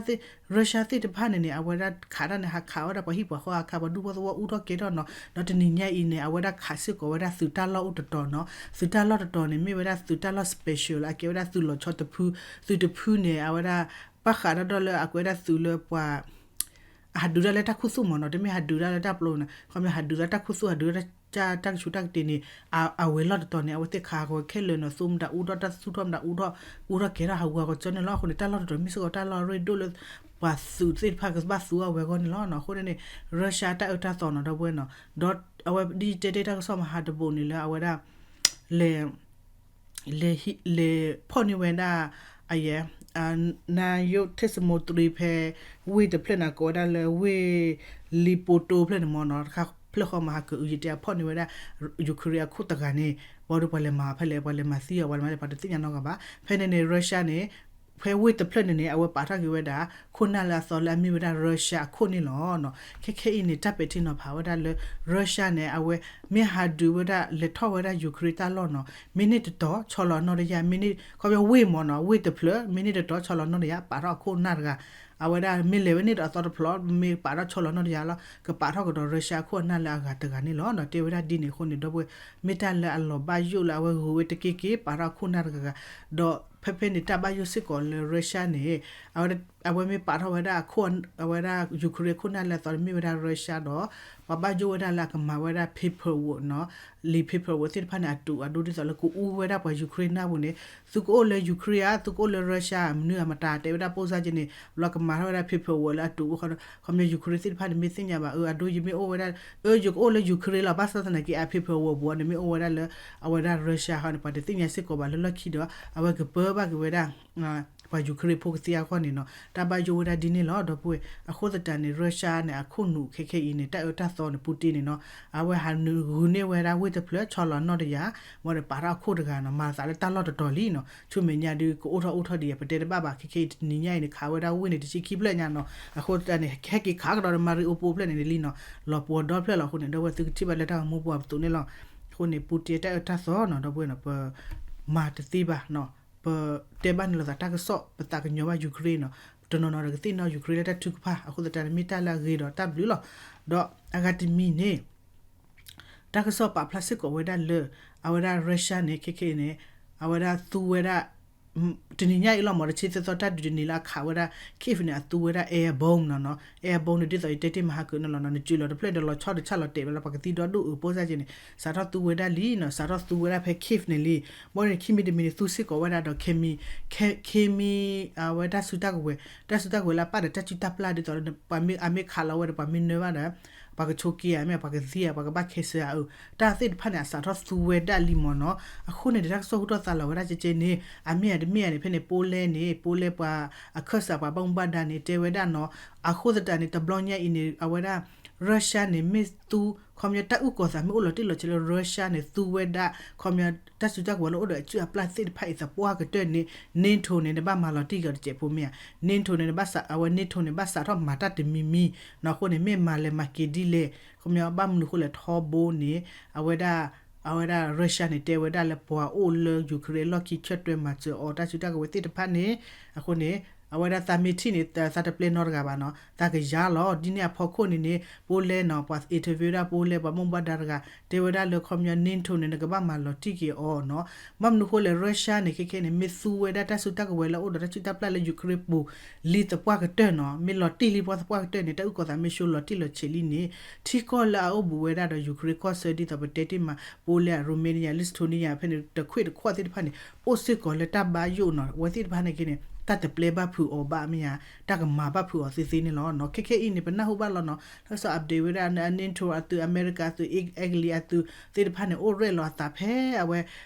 သ့ၣ်တဖၣ်န့ၣ်န့ၣ် အဝဲဒၣ်ခးတၢ်န့ၣ် ဟးခးဝဲဒၣ်ပှၤဟံၣ်ပှၤဃီ ဟးခးပှၤဒူဖိသဝီ အူထီၣ်ကဲထီၣ်နီၤ. ဒီးတနံၤညါအံၤန့ၣ် အဝဲဒၣ်ခးစ့ၢ်ကီးဝဲဒၣ်သုးတၢ်လီၢ်အိၣ်တတီၤနီၤ. သုးတၢ်လီၢ်တတီၤန့ၣ် မ့ၢ်ဝဲဒၣ်သုးတၢ်လီၢ် special လၢအကဲဝဲဒၣ်သုးလီၤဆီတဖု, သုးတဖုန့ၣ် အဝဲဒၣ် ဘၣ်ဃးဒီးလၢအကဲဝဲဒၣ်သုးလၢပှၤ အဟးဒုးတၢ်လၢတၢ်ခူသူၣ်မ့ၢ်နီၤ, တမ့ၢ်ဟးဒုးတၢ်လၢတၢ်ပျီန့ၣ်, ခီပညီဟးဒုးတၢ်တၢ်ခူသူၣ် ဟးဒုးတၢ်တၢ်ကဆူးတၢ်ကတ့ၢ်န့ၣ်, အဝဲၤလီၢ်တတီၤန့ၣ် အဝဲသ့ၣ်ခးဂီၤခဲလၢာ်နီၤ, သူမတၤအူထီၣ်တၢ်သူၣ်ထီၣ်မတၤအူထီၣ်, အူထီၣ်ကဲထီၣ်ဟးဂူာ်ဟးဂီၤကၠီန့ၣ်လီၤ. အဃိန့ၣ် တၢ်လီၢ်တတီၤမ့ၢ်စ့ၢ်ကီးတၢ်လီၢ်ရ့ဒိၣ်လၢ ပှၤသုးသ့ၣ်တဖၣ်ကဘၣ်သူအီၤဝဲအဂီၢ်န့ၣ်လီၤနီၤ. အဃိန့ၣ်န့ၣ် Russia တၢ်အၢတၢ်သီနီၤ ဒီပုၢ်ဝဲၢ်နီၤ. ဒီးအဝဲဒ်တဲတ့ၢ်တၢ်ကစီၣ်မဟါတဘိန့ၣ်လၢအဝဲဒၣ် လဲၤ လဲၤ လဲၤဖီၣ်န့ၢ်ဝဲဒၣ် အယဲ နါယိၣ်ထ့ၣ်စမိတရံဖဲ ဝ့ၢ်တဖျၢၣ်န့ၣ် ကိးဝဲဒၣ်လၢဝ့ၢ် လံာ်ပိတိဖျၢၣ်န့ၣ်မ့ၢ်နီၤ, တခါဖျၢၣ်ဃီမဟါကအုယတဲအဖီၣ်န့ၢ်ဝဲဒၣ် Ukraine အခိၣ်တဂၤန့ၣ်, ဘၣ်ဒီးပှၤလဲၤမၤဖဲလဲၣ်, ပှၤလဲၤမၤသံအီၤ ပှၤလဲၤမၤလဲၣ် ပှၤတသ့ၣ်ညါနီတဂၤဘၣ်. ဖဲန့ၣ်န့ၣ် Russia န့ၣ် ဖဲဝ့ၢ်တဖျၢၣ်န့ၣ်န့ၣ် အဝဲပာ်ထီၣ်က့ၤဝဲဒၣ် ခိၣ်နၢ်လၢအသီလၢအမ့ၢ်ဝဲဒၣ် Russia အခိၣ်န့ၣ်လီၤ. ခဲခဲအံၤန့ၣ် တၢ်ပဲာ်ထံနီၤဖးဝဲဒၣ်လၢ Russia န့ၣ် အဝဲမ့ၢ်ဟးဒုးဝဲဒၣ် လဲၤထီၣ်ဝဲဒၣ် Ukraine တၢ်လီၢ်နီၤ, မ့ၢ်န့ၢ်တတီၤ ဆီလီၤနီၣ်တယၢ်, မ့ၢ်န့ၢ် ခီဖျိဝ့ၢ်မ့ၢ်နီၤ, ဝ့ၢ်တဖျၢၣ် မ့ၢ်န့ၢ်တတီၤ ဆီလီၤနီၣ်တယၢ် ပာ်ထီၣ်အခိၣ်နၢ်တဂၤ, အဝဲဒၣ်မ့ၢ်လဲၤဝဲန့ၣ်ဒီးအသီတဖျၢၣ် မ့ၢ်ပာ်ထီၣ်ဆီလီၤနီၣ်တယၢ်လီၤ, ကပာ်ထီၣ်ကဒီး Russia အခိၣ်အနၢ်လၢအဂၤတဂၤန့ၣ်လီၤ. တဲဝဲဒၣ်ဒ်န့ၣ်အဃိန့ၣ် ဒီပုၢ်ဝဲၢ် မ့ၢ်တၢ်လၢအလီၤဘၣ်ယိၣ်လၢအဝဲဂုာ်ဝဲတက့ၢ်က့ၢ် ပာ်ထီၣ်အခိၣ်နၢ်တဂၤဂၤ, ဒီးဖဲဖဲန့ၣ် တၢ်ဘၣ်ယိၣ်စ့ၢ်ကီးလၢ Russia န့ၣ် အဝဲမ့ၢ်ပာ်ထီၣ်ဝဲဒၣ်အခိၣ် အဝဲဒၣ် Ukraine အခိၣ်နၢ်လၢအသီန့ၣ်မ့ၢ်ဝဲဒၣ် Russia ဒီး ပှၤဘၣ်ယိၣ်ဝဲဒၣ်လၢအကမၤဝဲဒၣ် paperwork နီၤ, လံာ် paperwork သ့ၣ်တဖၣ်န့ၣ် အတုၤအဒိဒ်သိးလၢကအူဝဲဒၣ်ပှၤ Ukraine နၢ်ပူၤန့ၣ်, သုကအိၣ်လၢ Ukraine ဧါ, သုကအိၣ်လၢ Russia ဧါ, မနုၤအမတၤ တဲဝဲဒၣ်ပိၢ်စၢ်က့န့ၣ် လီၤကမၤထီၣ်ဝဲဒၣ် paperwork လၢအတုၤအိၣ်ဃီဒီး ခီဖျိ Ukraine သ့ၣ်တဖၣ်န့ၣ် မ့ၢ်သ့ၣ်ညါဘၣ် အၢ အဒိ ယမ့ၢ်အိၣ်ဝဲဒၣ် အၢ ယကအိၣ်လၢ Ukraine လီၤ, ဘၣ်ဆၣ်သနာ်က့ အ paperwork ပူၤန့ၣ် မ့ၢ်အိၣ်ဝဲဒၣ်လၢ အဝဲဒၣ် Russia ဟီန့ၣ် ပှၤတသ့ၣ်ညါစ့ၢ်ကီးဘၣ်လၢလီၢ်ခံဒီး အဝဲကပၢဘၣ်က့ၤဝဲဒၣ် ပှၤ Ukraine ဖိကသ့အဂီၢ်န့ၣ်နီၤ, တၢ်ဘၣ်ယိၣ်ဝဲဒၣ်ဒ်န့ၣ်လီၤ ဒီပုၢ်ဝဲၢ်. အဃိသတးန့ၣ် Russia န့ၣ် အခိၣ်နူာ်ခဲခဲအံၤန့ၣ် တၢ်အၢတၢ်သီန့ၣ် Putin န့ၣ်နီၤ, အဝဲဟးနုာ်ဂုာ်န့ၢ်ဝဲဒၣ်ဝ့ၢ်တဖျၢၣ် ဆီလီၤနီၣ်တယၢ်, ဝံၤဒီးပာ်ထီၣ်အခိၣ်တဂၤနီၤ, မၤသးလၢတၢ်လီၢ်တတီၤလံနီၤ, ဆူမဲာ်ညါဒုးကအိၣ်ထီၣ်အိၣ်ထီၣ်ဒံး ပတဲတဘၣ်ဘၣ်, ခဲခဲအံၤတနံၤညါအံၤန့ၣ် ခးဝဲဒၣ်ဝ့ၢ်န့ၣ် တဆံခံဖျၢၣ်ညါနီၤ, အဃိသတးန့ၣ် ဟဲက့ၤခးကဒီးဒီး Mariupol ဖျၢၣ်န့ၣ်လံနီၤ, လီၤပှီၤဒီဖျၢၣ်လီၤအဃိန့ၣ် ဒီပုၢ်ဝဲၢ် သုကထံၣ်ဘၣ်လၢတၢ်ဂီၤမူပူၤအပသိးန့ၣ်လီၤ. အဃိန့ၣ် Putin တၢ်အၢတၢ်သီနီၤ ဒီပုၢ်ဝဲၢ်နီၤ, ပမၤတသ့ဘၣ်နီၤ, ပတဲဘၣ်န့ၣ်လိာ်သးတၢ်ကစီၣ် ပသးကညီၤဘၣ် Ukraine နီၤ, တနီၤနီၤဒီးကသ့ၣ်နီၣ် Ukraine လၢတၢ်ထုကဖၣ်, အဃိသတးန့ၣ် မ့ၢ်တၢ်လၢအဂ့ၤဒီးတၢ်ဘျုးလီၤ. ဒီးအဂၤတမံၤန့ၣ် တၢ်ကစီၣ်ပာ်ဖျါစ့ၢ်ကီးဝဲဒၣ်လၢ အဝဲဒၣ် Russia န့ၣ် ခဲခဲအံၤန့ၣ် အဝဲဒၣ်သူဝဲဒၣ် တနံၤညါအံၤလီၤမး တဆံသၢသီတၢ်ဒုးတနံၤလၢအခးဝဲဒၣ် Kyiv န့ၣ် အသူဝဲဒၣ် air bomb နီၤနီၤ, air bomb န့ၣ် ဒ်သိးယတဲတ့ၢ်မဟါကၢန့ၣ်လီၤနီၤ, နစုးလီၤတဖျၢၣ်ဒီး လီၤဆီတဆၣ်လီၤတဲာ်ဝဲလီၤ, ပှၤကသံဒီဒူၣ်အုးပိၢ်စၢ်က့န့ၣ် စးထီၣ်သူဝဲဒၣ်လံနီၤ, စးထီၣ်သူဝဲဒၣ်ဖဲ Kyiv န့ၣ်လံ, ဘၣ်န့ၣ် ခံမံၤတမံၤန့ၣ် သူစ့ၢ်ကီးဝဲဒၣ်ဒီး ခဲမံ ခဲမံ အဝဲတၢ်စုတၢ်ကဝဲၤ, တၢ်စုတၢ်ကဝဲၤလၢအပာ်ဒီးတၢ်စုတၢ်ပျၢ်ဒ်သိး ပှၤမ့ၢ်အမ့ၢ်ခးလီၤဝဲဒီး ပှၤမ့ၢ်နၢဘၣ်ဒီး ပှၤကဆိးက့ဧါ, မ့ၢ်ပှၤကသံဧါ, ပှၤကဘၣ်ခဲစၢၤဧါ, အၢ တၢ်သ့ၣ်တဖၣ်န့ၣ် အစးထီၣ်သူဝဲဒၣ်လံမ့ၢ်နီၤ. အဃိန့ၣ် တၢ်ကစီၣ်ဟူထီၣ်သါလီၤဝဲဒၣ်ကဲကဲန့ၣ် အမ့ၢ်ဧါတမ့ၢ်ဧါန့ၣ် ဖဲန့ၣ် Poland န့ၣ် Poland ပှၤအခၢၣ်စးပှၤဘၣ်မူဘၣ်ဒါန့ၣ် တဲဝဲဒၣ်နီၤ. အဃိသတးန့ၣ် တဘျီညါအံၤန့ၣ် အဝဲဒၣ် Russia န့ၣ် မ့ၢ်သူ ခီပညီတၢ်အုၣ်ကီၤသးမ့ၢ်အိၣ်လီၤတံၢ်လီၤဆဲးလၢ Russia န့ၣ် သူဝဲဒၣ် ခီပညီတၢ်စုတၢ်ကဝဲၤလၢအိၣ်ဒီးအစုအပျၢ်သ့ၣ်တဖၣ်အံၤသပှၢ်ကတၢၢ်န့ၣ် NATO န့ၣ် နဘၣ်မၤလီၤတံၢ်က့ၤအီၤတစဲးဖိမ့ၢ်ဧါ. NATO န့ၣ် အဝဲ NATO န့ၣ် ဘၣ်စးထီၣ်မၤတၢ်တမံၤမံၤနီၤ. အဃိန့ၣ် မ့ၢ်မၤလဲၤမၤက့ၤဒ်လဲၣ် ခီပညီဘၣ်မနုၤဃိလဲၣ်ထီဘိန့ၣ် အဝဲဒၣ် အဝဲဒၣ် Russia န့ၣ် တဲဝဲဒၣ်လၢပှၤအိၣ်လၢ Ukraine အလီၢ်ခံဆၢတဲာ်မၤစၢၤအီၤတၢ်စုတၢ်ကဝဲၤသ့ၣ်တဖၣ်န့ၣ် အဃိန့ၣ် အဝဲဒၣ်သးမ့ၢ်ထံၣ်န့ၣ် သးတပျဲနီတဂၤဘၣ်နီၤ, သးကယၤလီၤ. ဒ်န့ၣ်အဖီခိၣ်န့ၣ်န့ၣ် Poland နီၤ ပှၤ interview ဝဲဒၣ် Poland ပှၤဘၣ်မူဘၣ်ဒါတဂၤ တဲဝဲဒၣ်လၢခီပညီ NATO န့ၣ် နကဘၣ်မၤလီၤတံၢ်က့ၤအီၤနီၤ. ဘၣ်မနုၤဃိလဲၣ် Russia န့ၣ် ခဲခဲန့ၣ် မ့ၢ်သူဝဲဒၣ်တၢ်စုတၢ်ကဝဲၤလၢအိၣ်ဒီးတၢ်စုတၢ်ပျၢ်လၢ Ukraine ပူၤ လံသပှၢ်ကတၢၢ်နီၤ, မ့ၢ်လီၤတံၢ်လံပှၤသပှၢ်ကတၢၢ်န့ၣ် တၢ်အုၣ်ကီၤသးမ့ၢ်ဆိလီၤတံၢ်လီၤဆဲးလံန့ၣ် ထံကီၢ်လၢအအိၣ်ဘူးဝဲဒၣ်ဒီး Ukraine ကီၢ်ဆၢဒ်သိးပတဲတ့ၢ်မး Poland, Romania, Lithuania ဖဲန့ၣ် တခွ့ၣ်တခီၣ်သ့ၣ်တဖၣ်န့ၣ် အိၣ်စ့ၢ်ကီးလၢတၢ်ဘၣ်ယိၣ်နီၤ. အဝဲသ့ၣ်တဖၣ်န့ၣ်က့န့ၣ် တၢ်တပျဲဘၣ်ဖုးအီၤဘၣ်မ့ၢ်ဧါ, တၢ်ကမၤဘၣ်ဖုးအီၤသ့သ့န့ၣ်လီၤနီၤ. ခဲခဲအံၤန့ၣ် ပနၢ်ဟူဘၣ်လီၤနီၤ, တၢ်ကစီၣ် update ဝဲဒၣ် NATO အသုး America အသုး Italy အသုးသ့ၣ်တဖၣ်န့ၣ် အိၣ်ရဲၣ်လီၤအသးဖဲအဝဲ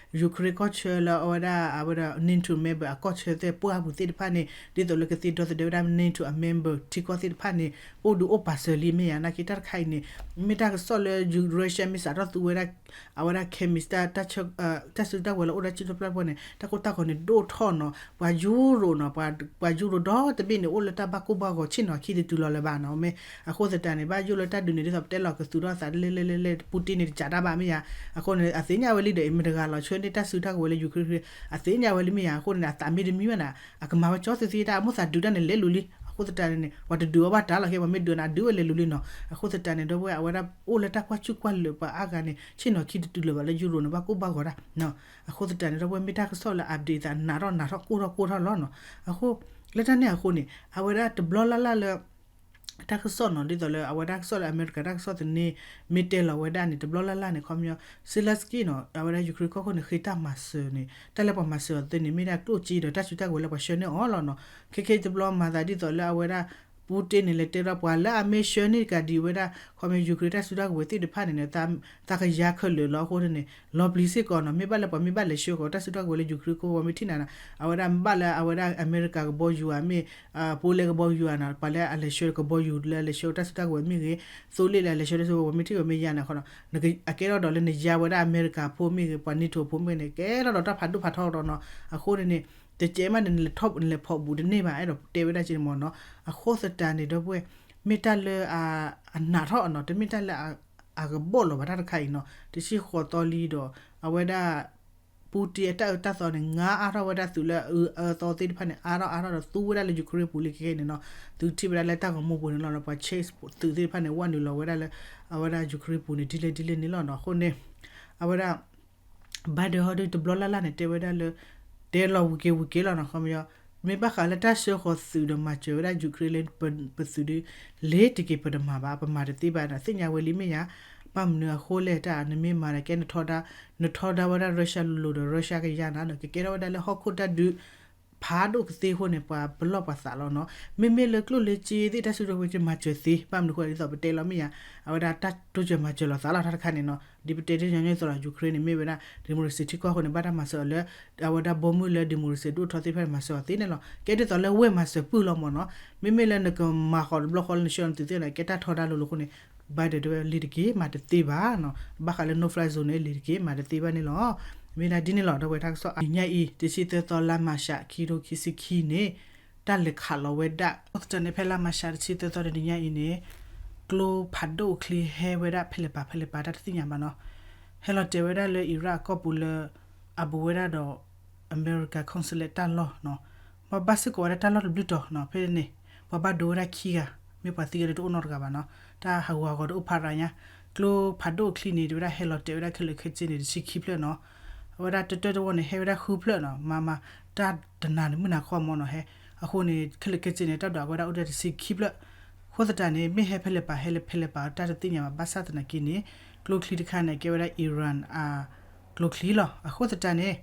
Ukraine ကီၢ်ဆၢလၢအဝဲဒၣ် အဝဲဒၣ် NATO member အကီၢ်ဆၢသ့ၣ်ပှၢ်ပူၤသ့ၣ်တဖၣ်န့ၣ် ဒ်သိးလၢကသ့ဒီသဒၢဝဲဒၣ် NATO အ member ထံကီၢ်သ့ၣ်တဖၣ်န့ၣ် အိၣ်ဒုးအိၣ်ပာ်စၢၤလံမ့ၢ်ဧါ. နာ်က့တၢ်တခါအံၤန့ၣ် မ့ၢ်တၢ်ကစီၣ်လၢ Russia မ့ၢ်စးထီၣ်သူဝဲဒၣ် အဝဲဒၣ် chemist တၢ် တၢ်စုတၢ်ကဝဲၤလၢအိၣ်ဒီးတၢ်စုတၢ်ပျၢ်န့ၣ် တၢ်ကိၢ်တၢ်ဂီၤန့ၣ်ဒိၣ်ထီၣ်နီၤ. ပှၤယူရိၤနီၤ, ပှၤယူရိၤဒီတဘ့ၣ်န့ၣ် အိၣ်လၢတၢ်ဘၣ်ကိၢ်ဘၣ်ဂီၤဆ့ၣ်နီၤခံတတုၤလီၤလၢၤဘၣ်နီၤ. မ့ၢ်အဃိသတးန့ၣ် ဘၣ်ယိၣ်လၢတၢ်ဒုးန့ၣ် ဒ်သိးပတဲလီၤကသူၣ်ထီၣ်သးလဲၣ်လဲၣ်လဲၣ်လဲၣ် Putin န့ၣ် တစးတၢ်ဘၣ်မ့ၢ်ဧါ. အဃိန့ၣ် အသ့ၣ်ညါဝဲလံဒီး အမ့ၢ်တဂၤလီၤဆၢန့ၢ်တၢ်စုတၢ်ကဝဲၤလၢ Ukraine အသ့ၣ်ညါဝဲလံမ့ၢ်ဧါ. အဃိန့ၣ် အသးမ့ၢ်တမံဘၣ်န့ၣ် အကမၤဝဲကၠီသ့သ့ တၢ်အမိၣ်သးဒုးတၢ်န့ၣ်လဲၤလူၤလံ. အဃိသတးန့ၣ် ပှၤတဒုးအီၤဘၣ်တၢ်လီၤ ခဲပှၤမ့ၢ်ဒုးန့ၣ် အဒုးဝဲလဲၤလူၤလံနီၤ. အဃိသတးန့ၣ် ဒီပုၢ်ဝဲၢ် အဝဲဒၣ်အိၣ်လၢတၢ်ကွၢ်ဆူၣ်ကွၢ်လၢာ်ပှၤအါဂၤန့ၣ် ဆ့ၣ်နီၤခံတတုၤလၢၤဘၣ်လၢယူရိၤန့ၣ် ဘၣ်ကိၢ်ဘၣ်ဂီၤတၢ် အဃိသတးန့ၣ် ဒီပုၢ်ဝဲၢ် မ့ၢ်တၢ်ကစီၣ်လၢ update သးနးထီၣ်နးထီၣ်ကိၢ်ထီၣ်ကိၢ်ထီၣ်လီၤနီၤ. အဃိ လၢတၢ်န့ၣ်အဃိန့ၣ် အဝဲဒၣ်တဘျီလၢ်လၢ်လၢ တၢ်ကစီၣ်နီၤ ဒ်သိးလၢအဝဲတၢ်ကစီၣ်လၢအမဲရကၤတၢ်ကစီၣ်သန့ မ့ၢ်တဲလီၤဝဲဒၣ်န့ၣ် တဘျီလၢ်လၢ်န့ၣ် ခီပညီ Zelensky နီၤ အဝဲဒၣ် Ukraine ကီၢ်ခိၣ်န့ၣ် ဃ့တၢ်မၤစၢၤန့ၣ် တၢ်လၢပှၤမၤစၢၤအီၤသ့န့ၣ် မ့ၢ်ဒၣ်ကျိၣ်စ့ဒီးတၢ်စုတၢ်ကဝဲၤလၢပှၤဆှၢန့ၢ်အီၤလီၤနီၤ. ခဲခဲတဘျီမၤသးဒ်သိးလၢအဝဲဒၣ် Putin န့ၣ် လဲၤတဲဒီးပှၤလၢအမ့ၢ်ဆှၢန့ၢ်ကဒီးဝဲဒၣ် ခီပညီ Ukraine တၢ်စုတၢ်ကဝဲၤသ့ၣ်တဖၣ်န့ၣ် သးကယၤခဲလၢာ်လီၤအဃိန့ၣ် လီၤပျံၤစ့ၢ်ကီးနီၤ. မ့ၢ်ဘၣ်လၢပှၤမ့ၢ်ဘၣ်လဲၤဆှၢကီးတၢ်စုတၢ်ကဝဲၤလၢ Ukraine ကီၢ်ဝဲမ့ၢ်ထံၣ်နၤနီၤ အဝဲဒၣ်မ့ၢ်ဘၣ်လၢအဝဲဒၣ်အမဲရကၤကဘီယူၤဧါ မ့ၢ် Poland ကဘီယူၤဧါနီၤ ပှၤလၢအလဲၤဆှၢကဘီယူၤလၢအလဲၤဆှၢတၢ်စုတၢ်ကဝဲၤမ့ၢ်ဂ့ၤ သိလ့ၣ်လၢအလဲၤဆှၢတၢ်စုကဝဲၤမ့ၢ်ထံၣ်ဝဲမ့ၢ်ယါန့ၣ်အဃိနီၤ အကဲထီၣ်ဒီးလၢနယါဝဲဒၣ်အမဲရကၤဖိမ့ၢ်ဂ့ၤ ပှၤ NATO ဖိမ့ၢ်ဂ့ၤန့ၣ် ကဲထီၣ်ဒီးတၢ်ဖးဒိၣ်ဖးထီဒီးနီၤ. အဃိန့ၣ်န့ၣ် တကဲမးန့ၣ် နလဲၤဖီၣ်ဘူးတန့ၢ်ဘၣ် အဲၣ်ဒိးတဲဝဲဒၣ်က့န့ၣ်မ့ၢ်နီၤ. အဃိသတးန့ၣ် ဒီပုၢ်ဝဲၢ် မ့ၢ်တၢ်လၢ အနးထီၣ်နီၤ တမ့ၢ်တၢ်လၢ အကဘီၣ်လီၤဘၣ်တၢ်တခါအံၤနီၤ တဆံဃိးသီလံဒီး အဝဲဒၣ် Putin အတၢ်အၢတၢ်သီန့ၣ် ငါအါထီၣ်ဝဲဒၣ်သုးလၢအအၢအၢသီသ့ၣ်တဖၣ်န့ၣ် အါထီၣ်အါထီၣ်ဒီးသူဝဲဒၣ်လၢ Ukraine ပူၤလံခဲခဲအံၤန့ၣ်နီၤ. သုထံၣ်ဝဲဒၣ်လၢတၢ်ဂီၤမူပူၤန့ၣ်လီၤနီၤ ပှၤ chase သုးသ့ၣ်တဖၣ်န့ၣ် ဝဲနုာ်လီၤဝဲဒၣ်လၢ အဝဲဒၣ် Ukraine ပူၤန့ၣ် ဒ်လဲၣ်ဒ်လဲၣ်န့ၣ်လီၤနီၤ. အဃိန့ၣ် အဝဲဒၣ် Biden ဟီဒုတဘျီလၢ်လၢ်န့ၣ် တဲဝဲဒၣ်လၢ တဲလီၤဝံၤက့ၤဝံၤက့ၤလီၤနီၤ ခီပညီ မ့ၢ်ဘၣ်ဃးလၢတၢ်ဆှၢဃီၤသုးဒီးမၤစၢၤဝဲဒၣ် Ukraine လၢပသုးဒု လ့ၤတက့ၤပတမၤဘၣ် ပမၤတသ့ဘၣ်နီၤ သ့ၣ်ညါဝဲလံမ့ၢ်ယါ ဘၣ်မနုၤအဃိလဲၣ် တၢ်နမ့ၢ်မၤဒီးကဲ နထီဒါဝဲဒၣ် Russia လိၤလိၤဒီး Russia ကယါနၤနီၤ ကကဲထီၣ်ဝဲဒၣ်လၢဟီၣ်ခိၣ်တၢ်ဒုး ဖးဒိၣ်ကသ့အဃိန့ၣ် ပှၤပလီၢ်ပှၤသးလီၤနီၤ. မ့မ့ၢ်လၢကျိၣ်လၢစ့သ့ၣ်တၢ်စုကဝဲၤကမၤစၢၤသ့ ဘၣ်မနုၤအဃိဒ်သိးပတဲလီၤမ့ၢ်ယါ အဝဲဒၣ်တၢ်တိစၢၤမၤစၢၤလီၤသးလီၤတၢ်တခါန့ၣ်နီၤ. ဒ်ပတဲတညီညီသိးလီၤ Ukraine န့ၣ် မ့ၢ်ဝဲဒၣ် democracy ထံကီၢ်အဃိန့ၣ် ဘၣ်တၢ်မၤစၢၤအီၤလၢ အဝဲဒၣ်ဘီမုၢ်လၢ democracy ဒိၣ်ထီသ့ၣ်တဖၣ်န့ၣ် မၤစၢၤအီၤသ့န့ၣ်လီၤ. ကဲဒ်သိးလၢဝဲၢ်မၤစၢၤပုၢ်လီၤမ့ၢ်နီၤ. မ့မ့ၢ်လၢနကမၤဃီၤတဘျီဃီလၢနဆှၢနသုးသ့ၣ်န့ၣ် ကဲတၢ်ထီဒါလိၤလိၤအဃိန့ၣ် Biden တဲဝဲလ့ၤတက့ၤ မၤတသ့ဘၣ်နီၤ. ဘၣ်ဃးလၢ no fly zone န့ၣ် လ့ၤတက့ၤ မၤတသ့ဘၣ်န့ၣ်လီၤ. မ့ၢ်ဒၣ်ဒ်န့ၣ်လီၤ ဒီပုၢ်ဝဲၢ် တၢ်ကစီၣ်အါ တနံၤညါအံၤ တဆံသၢသီ လါမၤရှး ခံထိခံဆံခံန့ၣ် တၢ်လဲၤခးလီၤဝဲဒၣ် အဃိသတးန့ၣ် ဖဲလါမၤရှး တဆံသၢသီ တနံၤညါအံၤန့ၣ် ကျိဖးဒိၣ်ချံဟဲဝဲဒၣ်ဖဲလဲၣ်ပၤဖဲလဲၣ်ပၤ တၢ်တသ့ၣ်ညါဘၣ်နီၤ. ဟဲလီၤတဲာ်ဝဲဒၣ်လၢ Iraq အကီၢ်ပူၤလၢ အဘူးဝဲဒၣ်ဒီး America consulate တၢ်လီၢ်နီၤ. ဘၣ်ဘၣ်စ့ၢ်ကီးဝဲဒၣ်တၢ်လီၢ်တဘျုးတီၤနီၤ ဖဲန့ၣ် ပှၤဘၣ်ဒိဝဲဒၣ်ခံဂၤ မ့ၢ်ပှၤသံဂၤဒီးတအိၣ်နီတဂၤဘၣ်နီၤ. တၢ်ဟးဂူာ်ဟးဂီၤတအိၣ်ဖးရၤညါ ကျိဖးဒိၣ်ချံန့ၣ် တဲဝဲဒၣ်ဟဲလီၤတဲာ်ဝဲဒၣ်ခဲလၢာ်ခဲဆ့န့ၣ် တဆံခံဖျၢၣ်နီၤ. အဝဲဒၣ်တတၢၢ်တဝီန့ၣ် ဟဲဝဲဒၣ်ဃုဖျၢၣ်နီၤ မၤမၤ တၢ်တနၤန့ၣ်မုၢ်နၤခီမ့ၢ်နီၤ ဟဲ အဃိန့ၣ် ခဲလၢာ်ခဲဆ့န့ၣ် တၢ်ဒိးအဝဲဒၣ်အိၣ်ဒၣ်တဆံခံဖျၢၣ်. အဃိသတးန့ၣ် မ့ၢ်ဟဲဖဲလဲၣ်ပၤ ဟဲလၢဖဲလဲၣ်ပၤ တၢ်တသ့ၣ်ညါဘၣ် ဘၣ်ဆၣ်သနာ်က့န့ၣ် ကျိချံတခါန့ၣ် ကဲဝဲဒၣ် Iran အကျိချံလီၤ. အဃိသတးန့ၣ်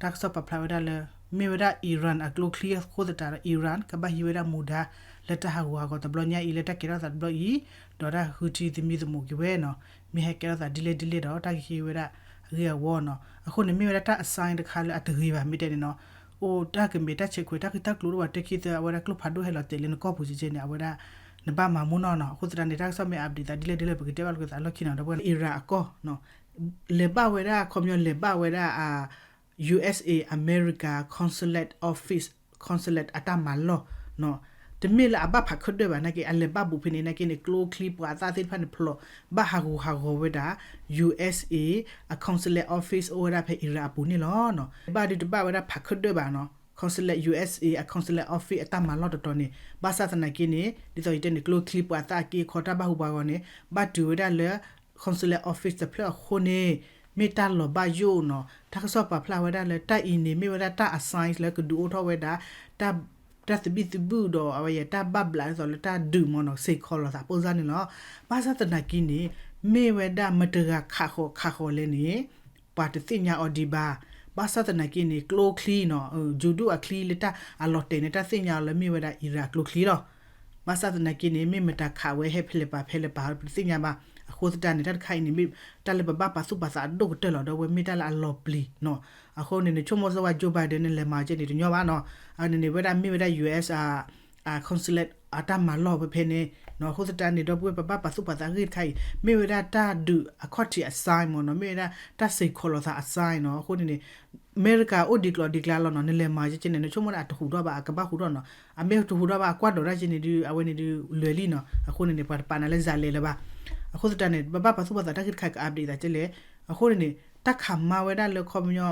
တၢ်ကစီၣ်ပာ်ဖျါဝဲဒၣ်လၢ မ့ၢ်ဝဲဒၣ် Iran အကျိချံအဃိသတးဒီး Iran ကဘၣ်ဟံးဝဲဒၣ်မူဒါ လၢတၢ်ဟးဂူာ်ဟးဂီၤတဘျီညါအံၤ လၢတၢ်ကဲထီၣ်သးတဘျီအံၤ ဒီးတၢ်ဃုထံသမံသမိးက့ၤဝဲနီၤ. မ့ၢ်ဟဲကဲထီၣ်သးဒ်လဲၣ်ဒ်လဲၣ်ဒီး တၢ်ကဟံးဝဲဒၣ်အဂ့ၢ်အဝီနီၤ. အဃိန့ၣ် မ့ၢ်ဝဲဒၣ်တၢ်အ sign တခါလၢအတဂ့ၤဘၣ် မ့ၢ်တဲန့ၣ်နီၤ. အိၣ်တၢ်ကမ့ၢ်တၢ်ဆဲးခွဲး တၢ်ဂ့ၢ်တၢ်ကျိၤဒိၣ်ဝဲ တၢ်ခံသၢ အဝဲဒၣ်ကျိဖးဒိၣ်ဟဲလီၤတဲာ်လၢနကီၢ်ပူၤကဲကဲန့ၣ် အဝဲဒၣ် နဘၣ်မၤမူနီၢ်နီၤ. အဃိသတးန့ၣ် တၢ်ကစီၣ်မ့ၢ် update သးဒ်လဲၣ်ဒ်လဲၣ် ပကတဲဘၣ်လိာ်သးလီၢ်ခံနီၤ. ဒီပုၢ်ဝဲၢ် Iran အကီၢ် လဲၤဘၣ်ဝဲဒၣ် ခီပညီလဲၤဘၣ်ဝဲဒၣ် USA America consulate office consulate အတၢ်မၤလီၢ်နီၤ. တမ့ၢ်လၢအဘၣ်ဖးခၢၣ်ဒၢၣ်ဘၣ်နာ်က့ အလဲၤဘၣ်ဘူးဖဲန့ၣ်နာ်က့န့ၣ် ကျိချံပှၤအသၣ်သ့ၣ်တဖၣ်န့ၣ် ဖျိးဘၣ်ဟးဂူာ်ဟးဂီၤဝဲဒၣ် USA အ consulate office အိၣ်ဝဲဒၣ်ဖဲ Iran အပူၤန့ၣ်လီၤ. ဘၣ်ဒုးတဘၣ်ဝဲဒၣ်ဖးခၢၣ်ဒၢၣ်ဘၣ်နီၤ. consulate USA အ consulate office အတၢ်မၤလီၢ်တတီၤန့ၣ် ဘၣ်ဆၣ်သနာ်က့န့ၣ် ဒ်သိးယတဲန့ၣ် ကျိချံပှၤအသၣ်အက့အခီ တၢ်ဘၣ်ဟူးဘၣ်ဂီၤန့ၣ် ဘၣ်တုၤဝဲဒၣ်လၢ consulate office တဖျၢၣ်အဃိန့ၣ် မ့ၢ်တၢ်လီၤဘၣ်ယိၣ်နီၤ. တၢ်ကစီၣ်ပာ်ဖျါဝဲဒၣ်လၢတၢ်အံၤန့ၣ် မ့ၢ်ဝဲဒၣ်တၢ်အ sign လၢကဒုးအိၣ်ထီၣ်ဝဲဒၣ် တၢ်သဘံၣ်သဘုၣ်ဒီး အဝဲယဲ တၢ်ဘၣ်ဘျးဒ်သိးလၢတၢ်ဒုးမ့ၢ်နီၤ စ့ၢ်ကီးလိာ်သး ပိၢ်စၢ်န့ၣ်လီၤ. ဘၣ်ဆၣ်သနာ်က့န့ၣ် မ့ၢ်ဝဲဒၣ်မတဂၤခးဃီၤခးဃီၤလဲၣ်န့ၣ် ပှၤတသ့ၣ်ညါအီၤဒံးဘၣ်. ဘၣ်ဆၣ်သနာ်က့န့ၣ် ကျိချံနီၤ ယူၤဒိၣ်အချံလၢတၢ်အလီၤတဲာ်န့ၣ် တၢ်သ့ၣ်ညါအီၤလၢမ့ၢ်ဝဲဒၣ် Iran အကျိချံလီၤ. ဘၣ်ဆၣ်သနာ်က့န့ၣ် မ့ၢ်မတၤခးဝဲဟဲဖဲလဲၣ်ပၤဖဲလဲၣ်ပၤ ပတသ့ၣ်ညါဘၣ်. အဃိသတးန့ၣ် တၢ်တခါအံၤန့ၣ် မ့ၢ်တၢ်လၢပဘၣ်ပာ်သူၣ်ပာ်သးအဒိၣ်ကတၢၢ်လီၤ ဒီပုၢ်ဝဲၢ် မ့ၢ်တၢ်လၢအလီၤပျံၤနီၤ. အဃိန့ၣ် နဆိကမိၣ်စၢၤဝဲ Joe Biden န့ၣ် လဲၤမၤကဲန့ၣ် တညီဘၣ်နီၤ. အန့ၣ်န့ၣ် ဝဲဒၣ်မ့ၢ်ဝဲဒၣ် US အ consulate အတၢ်မၤလီၢ်ဖဲဖဲန့ၣ်နီၤ. အဃိသတးန့ၣ် ဒီပုၢ်ဝဲၢ် ပဘၣ်ပာ်သူၣ်ပာ်သးအဂ့ၢ်တခါအံၤ မ့ၢ်ဝဲဒၣ်တၢ်ဒုးအခီၣ်ထံးအ sign မ့ၢ်နီၤ မ့ၢ်ဝဲဒၣ်တၢ်စ့ၢ်ကီးလိာ်သးအ sign နီၤ. အဃိန့ၣ်န့ၣ် အမဲရကၤအိၣ်ဒံးကျိၤဒံးကျါလီၤနီၤ နလဲၤမၤကဲန့ၣ် နဆိကမိၣ်ဒၣ်အတဟူးထီၣ်ဘၣ် အကဘၣ်ဟူးထီၣ်နီၤ. အမ့ၢ်တဟူးထီၣ်ဘၣ် အကွၢ်ဒိးဒၣ်ကဲန့ၣ်ဒုး အဝဲန့ၣ်ဒုးလွဲၢ်လံနီၤ. အဃိန့ၣ်န့ၣ် ပှၤတပာ်နၤလၢစးလဲၤလၢၤဘၣ်. အဃိသတးန့ၣ် ပဘၣ်ပာ်သူၣ်ပာ်သးတၢ်ဂ့ၢ်တခါအံၤ က update သးကဲလဲၣ်. အဃိန့ၣ်န့ၣ် တၢ်ခးမါဝဲဒၣ်လၢခီပညီ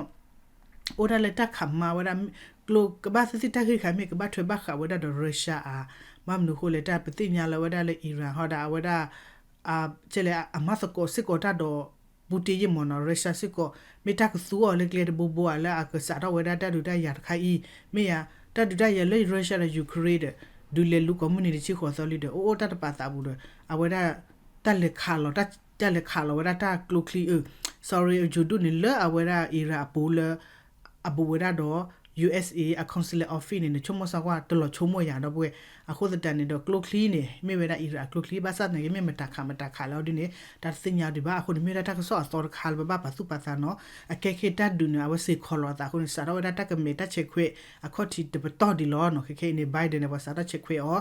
အိၣ်ဒၣ်လၢတၢ်ခးမါဝဲဒၣ် ကျိကဘၣ်သ့ၣ်သ့ၣ်တၢ်ဂ့ၢ်တခါမ့ၢ်ကဘၣ်ထွဲဘၣ်ဃးဝဲဒၣ်ဒီး Russia ဧါ. ဘၣ်မနုၤအဃိလဲၣ် တၢ်ပသ့ၣ်ညါလၢဝဲဒၣ်လၢ Iran ဟီဒၣ်အဝဲဒၣ် ကဲလဲၣ် အမၤသကိးစ့ၢ်ကီးတၢ်ဒီး Putin ယံာ်မ့ၢ်နီၤ Russia စ့ၢ်ကီး မ့ၢ်တၢ်ကသူအီၤလၢကျဲတဘိဘိဧါ လၢအကစးထီၣ်ဝဲဒၣ်တၢ်ဒုးတၢ်ယၤတခါအံၤ မ့ၢ်ဧါ. တၢ်ဒုးတၢ်ယၤလၢ Russia ဒီး Ukraine ဒီး ဒုးလဲၤလူၤကိးမုၢ်နံၤတဆံဃိးသီလံဒီး အိၣ်အိၣ်တၢ်တပာ်သးပူၤဒီး အဝဲဒၣ် တၢ်လဲၤခးလီၤ တၢ်လဲၤခးလီၤဝဲဒၣ်တၢ်ကျိချံ အ sorry ယိၤဒိၣ်န့ၣ် လၢအဝဲဒၣ် Iran အပူၤလၢ အဘူးဝဲဒၣ်ဒီး ယူဢ့ၣ်အ့ၣ် အ consulate office န့ၣ်န့ၣ် ဆိကမိၣ်စ့ၢ်ကီး တလီၤဆိကမိၣ်ယၤ ဒီပုၢ်ဝဲၢ်. အဃိသတးန့ၣ်ဒီး ကျိချံန့ၣ် မ့ၢ်ဝဲဒၣ် Iran အကျိချံ ဘၣ်ဆၣ်သနာ်က့ မ့ၢ်မတၤခးမတၤခးလၢအီၤဒ်န့ၣ် တၢ်တသ့ၣ်ညါအီၤဒံးဘၣ်. အဃိန့ၣ် မ့ၢ်ဝဲဒၣ်တၢ်ကစီၣ်အသီတခါလၢပဘၣ်ပာ်သူၣ်ပာ်သးနီၤ. အကဲခ့တၢ်ဒုးန့ၣ် အဝဲစ့ၢ်ကီးလီၤအသးအဃိန့ၣ် စးထီၣ်ဝဲဒၣ်တၢ်ကမဲာ်တၢ်ဆဲးခွဲး အခီၣ်ထံးတပတီၢ်ဒံးလီၤနီၤ. ခဲခဲအံၤန့ၣ် Biden န့ၣ် ပှၤစးထီၣ်ဆဲးခွဲးအီၤ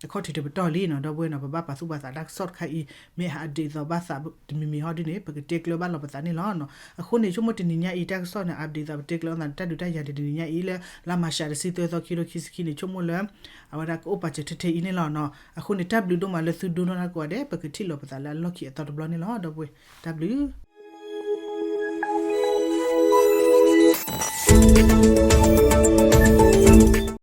အခီၣ်ထံးတပတီၢ်လံနီၤ ဒီပုၢ်ဝဲၢ်နီၤ. ပဘၣ်ပာ်သူၣ်ပာ်သးတၢ်ကစီၣ်တခါအံၤ မ့ၢ်ဟး update သးဘၣ်သးတမံၤမံၤဟီဒ်န့ၣ် ပကတဲကျၢၤဘၣ်လီၤပသးန့ၣ်လီၤနီၤ. အဃိန့ၣ် ဆိကမိၣ်တနံၤညါအံၤ တၢ်ကစီၣ်န့ၣ် update သး ပတဲကျၢၤသးန့ၣ် တၢ်ဒုးတၢ်ယၤဒ်တနံၤညါအံၤလၢ လါမၤရှးတဆံသၢသီ ခံကထိခံဆံခံန့ၣ် ဆိကမိၣ်လၢ အဝဲဒၣ်ကအိၣ်ပာ်စၢၤထဲထဲအံၤန့ၣ်လီၤနီၤ. အဃိန့ၣ် တၢ်ဘျုးဒိၣ်မးလၢသုဒိကနၣ်ကိးဂၤဒဲး ပကထံၣ်လိာ်ပသးလၢအလီၢ်ခံအသီတဘျီန့ၣ်လီၤ ဒီပုၢ်ဝဲၢ်. တၢ်ဘျုး